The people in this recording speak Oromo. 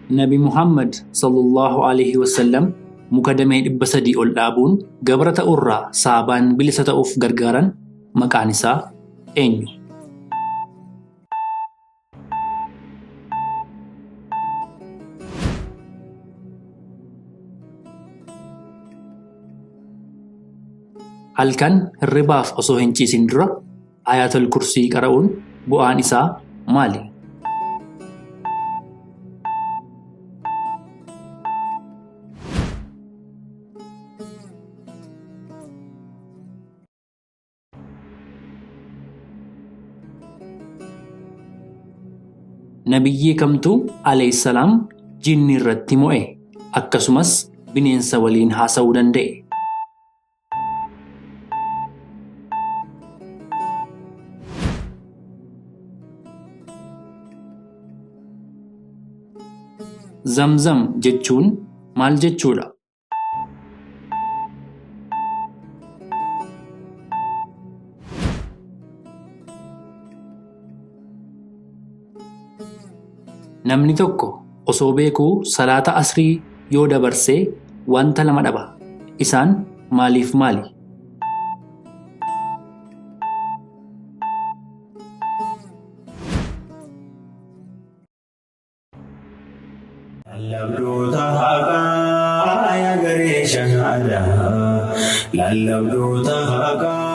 Nabi Muhammad sallallahu alaihi wasallam muka damee 300 ol dhaabuun gabra ta'urraa saabaan bilisa ta'uuf gargaaran maqaan isaa eenyu? Halkan hirribaaf osoo hin ciisin dura Ayatul Kursii qara'uun bu'aan isaa maali? Nabiyyii kamtu alayhi salaam jinni irratti mo'e akkasumas bineensa waliin haasa'uu danda'e? Zamzam jechuun maal jechuudha? Namni tokko osoo beekuu salaata asrii yoo dabarsee wanta lama dhaba. Isaan maaliif maali? Lallabdoota haqaa yaa garee shahaadaa. Lallabdoota haqaa.